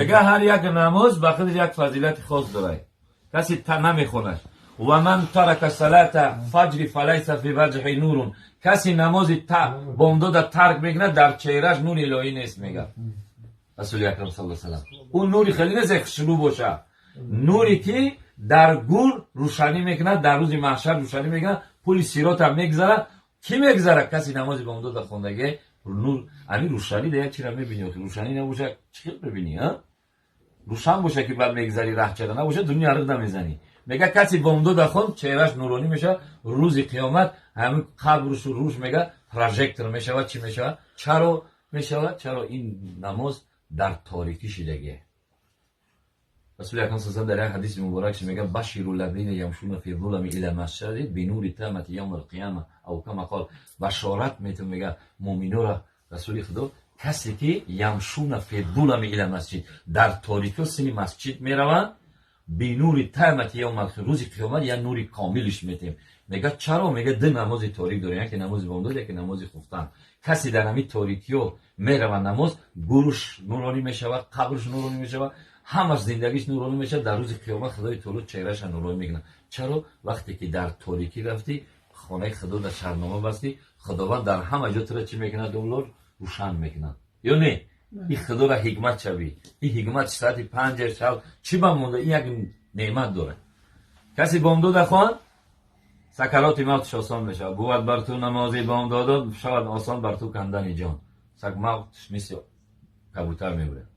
Мега ҳар як намоз ба худ як фазилати хос дорад. Касе та намехонад. Ва ман тарака салата фаҷри фалайса фи ваҷҳи нурун. Касе намози та бомдода тарк мекунад, дар чеҳраш нури илоҳӣ нест, мега Расули Акрам саллаллоҳу алайҳи васаллам. Ӯ нури хеле нест, хушрӯ боша. Нуре ки дар гур рӯшанӣ мекунад, дар рӯзи маҳшар рӯшанӣ мекунад, пули сирота мегзарад. Кӣ мегзарад? Касе намози бомдода хондагӣ. Нур ами рӯшанӣ да як чира мебинӣ, охи рӯшанӣ набоша чӣ хел мебинӣ, а? Рӯшан боша ки баъд мегзари, раҳчара набоша дунё ариқ намезанӣ. Мега касе бомдода хон, чеҳраш нуронӣ мешавад, рӯзи қиёмат ҳамин қабрушу рӯш мега прожектор мешавад, чӣ мешавад? Чаро мешавад? Чаро ин намоз дар торикӣ шидагие? Расули Акрам саллаллоҳу дар як ҳадиси муборакш мега: баширу лазина ямшуна фи зулами ила масҷид бинури тамати явм алқияма ав кама қол. Башорат метун, мега, муъминора Расули Худо, касе ки ямшуна фи зулами ила масҷид, дар торикӣ сини масҷид мераванд, бинури тамати явм алқияма, рӯзи қиёмат я нури комилиш метем. Мега чаро? Мега ду намози торик дорем, яке намози бомдод, яке намози хуфтан. Касе дар ҳамин торикиё мерава намоз, гуруш нуронӣ мешавад, қабрш нуронӣ мешавад, ҳамаш зиндагиш нуронӣ мешавад. Дар рӯзи қиёмат Худои таоло чеҳраша нуронӣ мекунад. Чаро? Вақте ки дар торикӣ рафтӣ, хонаи Худо дар шарнома бастӣ, Худованд дар ҳама ҷо тура чӣ мекунад? Домлор рӯшан мекунад ё не? Ин Худоро ҳикмат шавӣ, ин ҳикмат соати 5 шаб чӣ ба монда, ин як неъмат дорад. Касе бомдода хон, сакароти мавтш осон мешавад. Бувад бар ту намози бомдодо, шавад осон бар ту кандани ҷон. Сак мавтш мисли кабутар мебурад.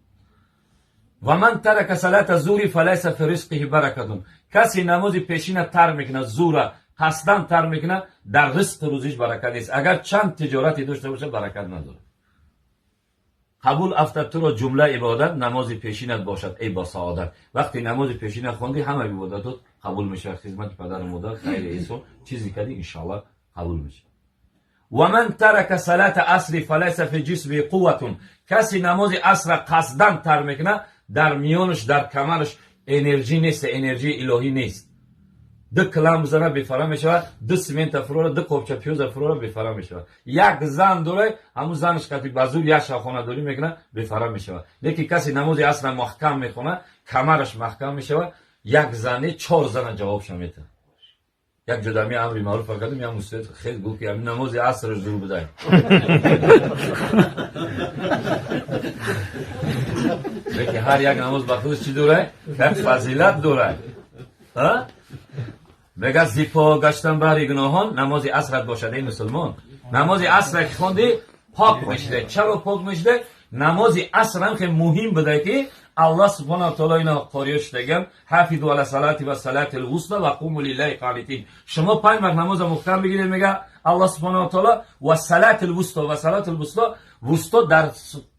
Ва ман тарака салата зуҳри фалайса фи ризқиҳи баракатун. Касе намози пешина тарк мекунад, зура қасдан тарк мекунад, дар ризқу рӯзиш баракат нест. Агар чанд тиҷорате дошта бошад, баракат надорад. Қабул афтад туро ҷумла ибодат, намози пешинат бошад эй бо саодат. Вақте намози пешина хондӣ, ҳама ибодатот қабул мешавад, хизмати падару модар, хайри эҳсон, чизе кардӣ, иншоаллоҳ, қабул мешавад. Ва ман тарака салата асри фалайса фи ҷисми қувватун. Касе намози асра қасдан тарк мекунад, дар миёнаш, дар камараш энерҷӣ нест, энерҷии илоҳӣ нест. Ду килам бизана, бефара мешавад, ду семента фурора, ду қопча пиёза фурора, бефара мешавад. Як зан дора, ҳамун занаш қати ба зур як шаб хонадорӣ мекунад, бефара мешавад. Лекин касе намози асра маҳкам мехонад, камараш маҳкам мешавад, як зане чор зана ҷавобша метаҳад. Як ҷо дар ми амри маъруф кардем, як мустаид хел гуфт, ки ҳамин намози асраш зур будай. Лекин ҳар як намоз ба худаш чӣ дорад? Як фазилат дорад. Мега зипо гаштан баҳри гуноҳон, намози асрат бошад эй мусулмон. Намози асра ки хондӣ, пок мешидай. Чаро пок мешидай? Намози аср ҳам хеле муҳим буда, ки Аллоҳ субҳонаҳу ва таоло ина қориё шудагам: ҳафизу ала салати ва салати лвуста ва қуму лиллаҳи қонитин. Шумо панҷ вақт намоза муҳкам бигиред, мега Аллоҳ субҳонаҳу ва таоло, ва салати лвусто, ва салати лвусто. Вусто дар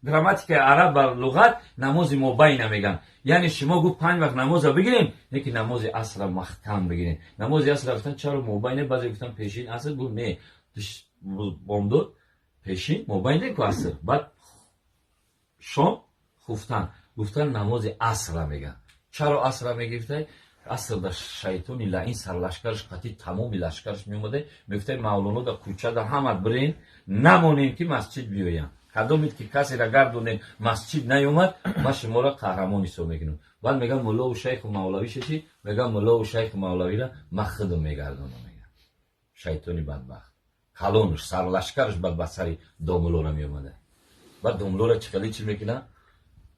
грамматикаи араб ва луғат намози мобайна меган. Яъне шумо гуфт панҷ вақт намоза бигирем, лекин намози асра маҳкам бигирем. Намози асра гуфтан чаро мобайна? Баъзе гуфтан пешин аср, гуфт не, бомдод пешин мобайне ку аср, баъд шом хуфтан. Гуфтан намози асра меган. Чаро асра мегирифтай? Аср дар шайтони лаин сарлашкараш қатӣ тамоми лашкараш меомада, мегуфтай: мавлоно да кӯча да ҳама бирен, намонем ки масҷид биёянд. Кадомед ки касеро гардонем, масҷид наёмад, ман шуморо қаҳрамон ҳисоб мекунам. Баъд мегам муллову шайху мавлавӣ шаши, мегам муллову шайху мавлавиро ман худам мегардонам, мегам. Шайтони бадбахт калонаш сарлашкараш баъд ба сари домуллора меомада. Баъд домуллора чӣ хеле чӣ мекунад?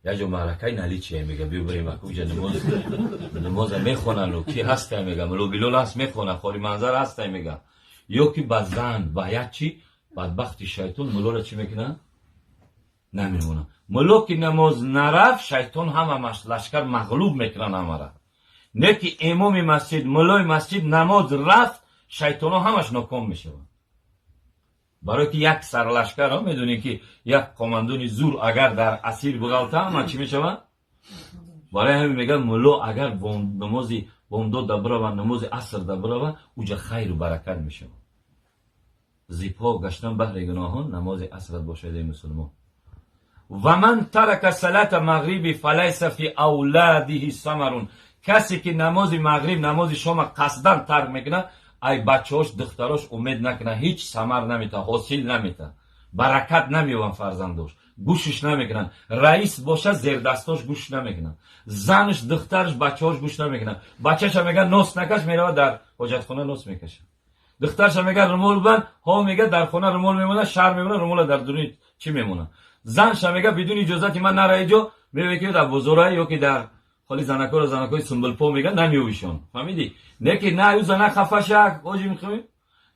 Як ҷо маъракаи наличие, мега, биё бирем акуҷа намоза мехонану ки ҳастай, мега, мулло Билол ҳаст, мехона, хори манзар ҳастай, мега, ё ки ба зан ба як чи бадбахти шайтон муллоро чӣ мекунад? Намемонад. Мулло ки намоз нарафт, шайтон ҳама лашкар мағлуб мекунанд ҳамара. Не ки имоми масҷид, муллои масҷид намоз рафт, шайтонҳо ҳамаш ноком мешаванд. Барое ки як сарлашкар, медонӣ ки як командони зур агар дар асир биғалта, ҳама чӣ мешавад? Барои ҳамин мегӯяд мулло агар намози бомдод да бирава, намози аср да бирава, уҷа хайру баракат мешавад. Зипо гаштан баҳри гуноҳон, намози асрат бошад эй мусулмон. Ва ман тарака салата мағриби фалайса фи авладиҳи самарун. Касе ки намози мағриб, намози шома қасдан тарк мекунад, ай бачаҳош, духтарош умед накунад, ҳеҷ самар намета, ҳосил намета, баракат намеёбанд фарзандош. Гӯшиш намекунанд. Раис боша, зердастош гӯш намекунанд. Занаш, духтараш, бачаҳош гӯш намекунанд. Бачаша мега нос накаш, мерава дар ҳоҷатхона нос мекашад. Духтарша мега румол банд, ҳо мега дар хона румол мемонад, шаҳр мемонад, румола дар дуруни чӣ мемонад. Занша мега бидуни иҷозати ман нара иҷо, меояд ки дар бозора ё ки дар холи занакоро занакои сумбулпо мега намеёвишон. Фаҳмидӣ? Не ки на ю занак хафа шак, оҷи мехоҳӣ?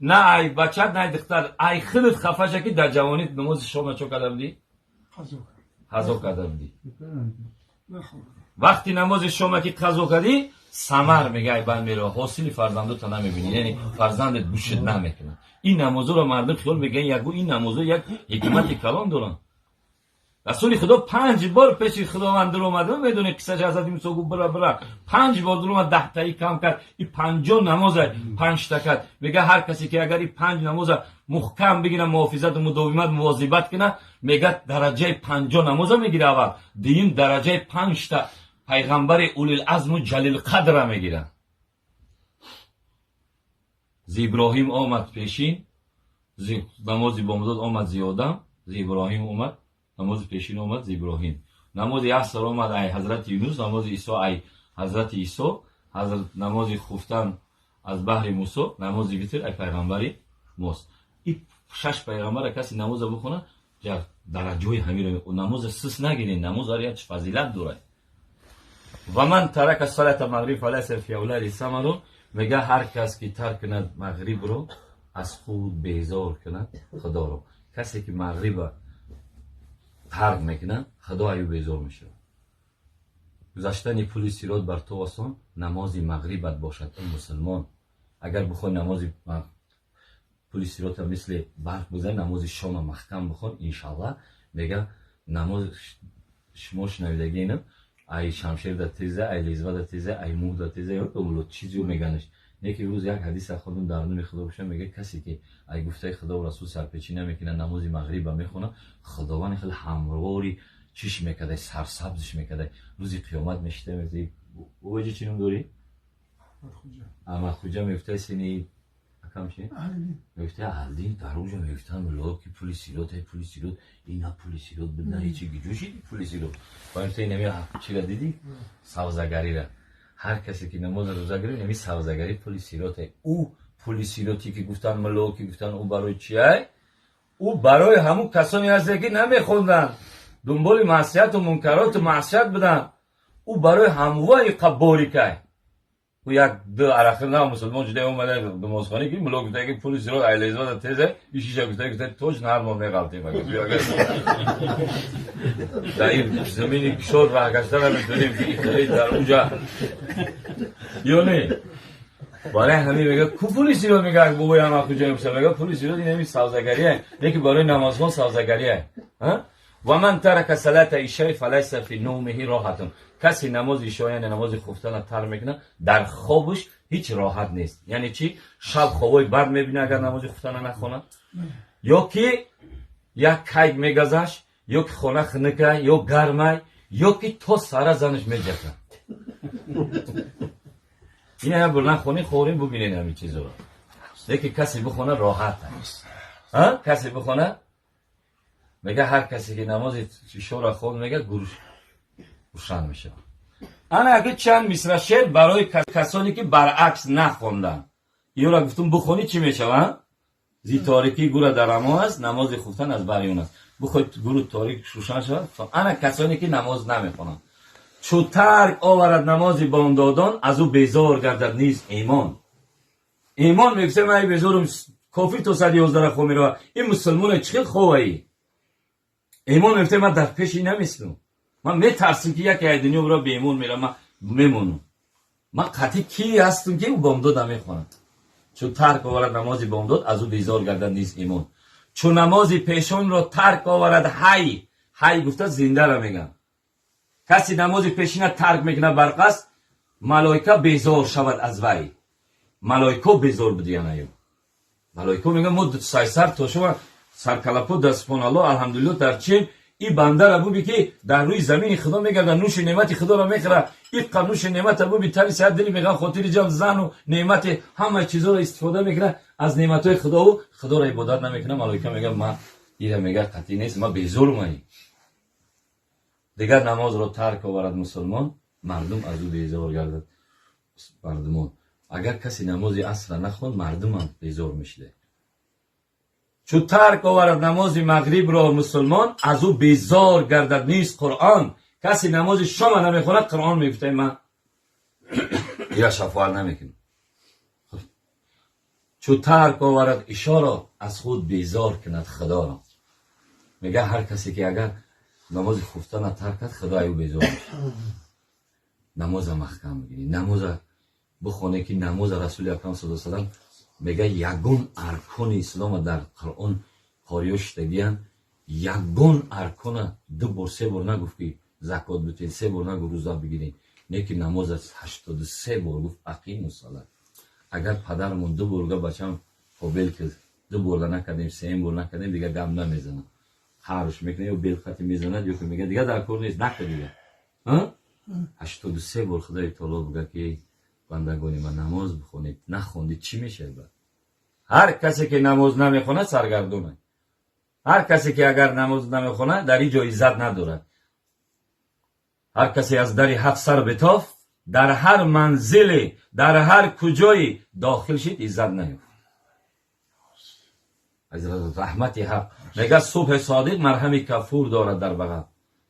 На ай бачат, на ай духтар, ай худат хафа ша ки дар ҷавонӣ намози шома чо карда будӣ? Қазо карда будӣ. Вақти намози шома ки қазо кардӣ, самар мега ай банд мерава, ҳосили фарзандота намебинӣ, яъне фарзандат гӯшт намекунад. Ин намозоро мардум хиёл мекунанд, ягу ин намозо як ҳикмати калон доранд. Расули Худо 5 бор пеши Худованд дуромад, медонӣ қиссаша Ҳазрати Мусо гуфт бира бира. 5 бор дуромад, 10таи кам кард, и 50 намоза 5та кард. Мега ҳар касе ки агар и 5 намоза муҳкам бигира, муҳофизату мудовимат мувозибат кунад, мега дараҷаи 50 намоза мегира аввал, дуюм дараҷаи 5та пайғамбари улилазму ҷалилқадра мегира. Зи Иброҳим омад пешин, зи намози бомдод омад зи Одам, зи Иброҳим омад намози пешин омад зи Иброҳим. Намози аср омад ай Ҳазрати Юнус, намози Исо ай Ҳазрати Исо, намози хуфтан аз баҳри Мусо, намози витр ай пайғамбари мост. И 6 пайғамбара каси намоза бихона, дараҷои ҳамиро намоза сис нагиред, намоз ҳар як фазилат дорад. Ва ман тарака салата мағриб фалайса фи авлади самарун, мега ҳар кас ки тарк кунад мағрибро, аз худ безор кунад Худоро. Касе ки мағриба тарк мекунад, Худо аю безор мешавад. Гузаштани пули сирот бар ту осон, намози мағрибат бошад, эй мусулмон. Агар бихоҳӣ намози пули сирота мисли барқ бизани, намози шома маҳкам бихон, иншаллах. Мега намоз шумо шунавидагиинам, ай шамшер да теза, ай лезва да теза, ай муҳ да теза, ё чизио меганаш. Не ки рӯз як ҳадиса хондум, дар номи Худо бошам, мега касе ки ай гуфтаи Худо ва Расул сарпечӣ намекунад, намози мағриба мехонад, Худованд хеле ҳамвори чиш мекардай, сарсабзиш мекардай. Рӯзи қиёмат мешита, оҷи чӣ ном дорӣ? Аҳмадхуҷа мегуфтай сини акам чи? Мегуфтай Алдин дар онҷо мегуфтан мулло ки пули сирот, ай пули сирот, ина пули сирот бина ҳечи гиҷо шиди пули сирот. Мегуфтай инами чира дидӣ? Савзагарира. Ҳар касе ки намози рӯза гирифт, ҳами савзагарӣ пули сироте. Ӯ пули сироте ки гуфтан мулло ки гуфтан, ӯ барои чиай? Ӯ барои ҳамун касоне ҳасте ки намехонданд, дунболи маъсияту мункароту маъсият буданд. Ӯ барои ҳамвои борикай. Ӯ як ду арақи на мусулмон ҷуда омада намозхонӣ ки мулло гуфта ки пули сирот айлезода тезе, ишиша гуфта, гуфта тоҷ на ҳар мо меғалтем. Дар ин замини кишор роҳ гашта наметонем ки хеле дар унҷа ё не. Барои ҳамин мега ку пули сирот, мега бобои ҳама куҷо меша, мега пули сирот ин ҳамин савзагария, не ки барои намозхон савзагария. Ва ман тарака салата ишаи фалайса фи навмиҳи роҳатун. Касе намози ишо, яъне намози хуфтана тарк мекунад, дар хобаш ҳеҷ роҳат нест. Яъне чӣ? Шаб хобои бад мебина, агар намози хуфтана нахонад, ё ки як кайк мегазаш, ё ки хона хунукай ё гармай, ё ки то сара занаш меҷака. Ина як бор нахонӣ, хорем бубинед ҳамин чизоро. Лекин касе бихона роҳат аст. Касе бихона, мега ҳар касе ки намози ишора хонд, мега гуруш рӯшан мешавад. Ана аки чанд мисра шеър барои касоне ки баръакс нахонданд. Ёра гуфтум, бихонӣ чӣ мешавад? Зи торикӣ гура дар амон аст, намози хуфтан аз бари он аст. Бихоҳед гуру торик рӯшан шавад. Ана касоне ки намоз намехонанд. Чу тарк оварад намози бомдодон, аз ӯ безор гардад низ имон. Имон мегуфта ман безорум, кофир то сади 11 хоб меравад, ин мусулмоне чӣ хел ховаӣ? Имон мегуфта ман дар пеши наместам, ман метарсим ки яке ай дунё бира беимон мерам, ман мемонам. Ман қатъи ки ҳастам ки ӯ бомдод намехонад. Чун тарк оварад намози бомдод, аз ӯ безор гардад низ имон. Чун намози пешонро тарк оварад ҳай, ҳай гуфта зиндаро мегӯям, касе намози пешина тарк мекунад барқасд, малоика безор шавад аз вай. Малоико безор будиянаю малоико мегӯяд мо сайсар то шума саркалапо дар субҳоналлоҳ алҳамдулиллоҳ дар чем и бандара буби ки дар рӯи замини Худо мегардад, нӯши неъмати Худоро мехӯрад, иққа нӯши неъмата буби тари саҳат дили мегӯяд хотири ҷам зану неъмати ҳамаи чизоро истифода мекунад аз неъматҳои Худову Худоро ибодат намекунад. Малоика мегӯяд ман ира мегӯяд қатъӣ нест, ман безорумаи. Дигар намозро тарк оварад мусулмон, мардум аз ӯ безор гардад. Мардумон, агар касе намози асра нахонд, мардумам безор мешуда. Чу тарк оварад намози мағрибро мусулмон, аз ӯ безор гардад низ Қуръон. Касе намози шома намехонад, Қуръон мегуфта: ман ира шафоат намекунам. Чу тарк оварад ишоро, аз худ безор кунад Худоро. Мега, ҳар касе ки агар намози хуфтана тарк кард, Худо аю безор мешавад. Намоза маҳкам бигирӣ, намоза бихоне, ки намоза Расули Акрам саллаллоҳу алайҳи васаллам мега, ягон аркони ислома дар Қуръон қориё шидагиянд, ягон аркона ду бор, се бор нагуфт, ки закот битед, се бор нагуфт, рӯза бигиред, не ки намоза 83 бор гуфт: ақиму салат. Агар падарамон ду бор га бачам қобил ки ду борда накардем, сеюм бор накардем, дигар гап намезанад, қарш мекунад ё белхати мезанад, ё ки мега: дигар дар кор нест, накар дигар. 83 бор Худои таоло буга, ки бандагони ман, намоз бихонед. Нахондед, чӣ мешавад баъд? Ҳар касе ки намоз намехонад, саргардонад. Ҳар касе ки агар намоз намехонад, дар ин ҷо иззат надорад. Ҳар касе аз дари ҳақ сар битофт, дар ҳар манзиле, дар ҳар куҷое дохил шид, иззат наёфт аз раҳмати ҳақ. Мега, субҳи содиқ марҳами кафур дорад дар бағал,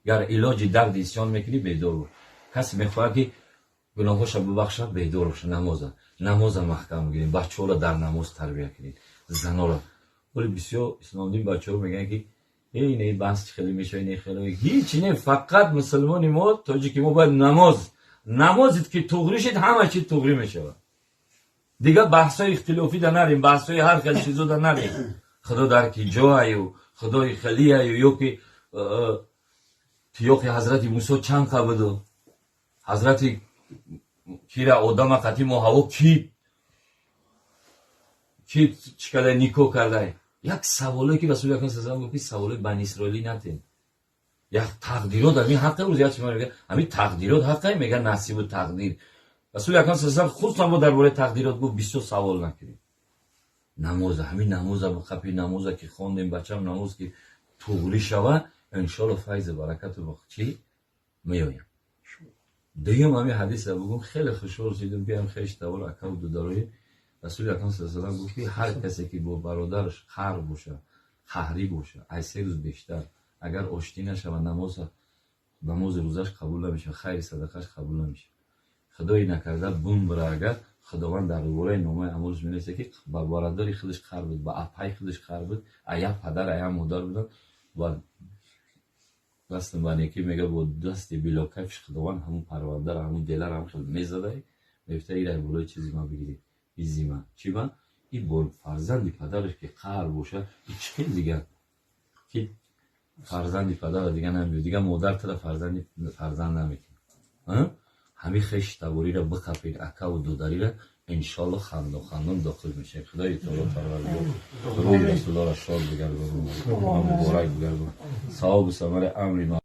гар илоҷи дарди исён мекунӣ, бедор бош. Касе мехоҳад, ки гуноҳоша бубахшад, бедор боша. Намоза маҳкам бигирем, бачаҳоро дар намоз тарбия кунед, занора. Оли бисёр исломдин бачаҳо мегӯянд, ки эй, не, баҳс хеле мешавад, не, хеле ҳеч не. Фақат мусулмони мо, тоҷики мо, бояд намоз, намозит ки туғрӣ шид, ҳама чи туғрӣ мешавад. Дигар баҳсҳои ихтилофӣ да нарем, баҳсҳои ҳар хел чизо да нарем. Худо дар ки ҷоаю, худои хелияю, ё ки тиёқи ҳазрати Мусо чанд қа буду, ҳазрати кира одама қати мо ҳаво ки чӣ кардай, никоҳ кардай. Як саволое ки Расули Акрам саллаллоҳу гуфт, ки саволои банисроилӣ натен. Як тақдирот ҳамин ҳаққе. Рӯз як чима мега, ҳамин тақдирот ҳаққе, мега, насибу тақдир. Расули Акрам саллаллоҳу хусусан бо дар бораи тақдирот гуфт: бисёр савол накунед. Намоза, ҳамин намоза бухапи, намоза ки хондем, бачам, намоз ки туғрӣ шава, иншоалло файзу баракату чӣ меоям. Дуюм, ҳамин ҳадиса бугум, хеле хушҳол шидам, ки ҳам хеш тавор, акаву дударои. Расули Акрам саллаллоҳу гуфт, ки ҳар касе ки бо бародараш қаҳр боша, қаҳрӣ боша, аз 3 рӯз бештар агар оштӣ нашава, намози рӯзаш қабул намешавад, хайри садақаш қабул намешавад. Худои накарда бумбра агар, Худованд дар бораи номаи амолаш менависад, ки ба бародари худаш қаҳр буд, ба апаи худаш қаҳр буд, ая падар, ая модар буданд ва дастам ба некӣ, мега, бо дасти билокафш Худованд ҳамун парвандара, ҳамун делара ҳам хел мезадай, мегуфта: ира болои чизи ман бигиред, изи ман чӣ ман и бо фарзанди падараш ки қаҳр бошад, и чӣ хел дигар ки фарзанди падара дигар намебиёд, дигар модар тара фарзанди фарзанд намекунад. Ҳамин хеш табориро биқапед, акаву дударира, иншоалло хандон хандон дохил мешавед. Худои таоло, Парвардигор, рӯи Расуллоро шод бигардон, муборак бигардон, савобу самари амри.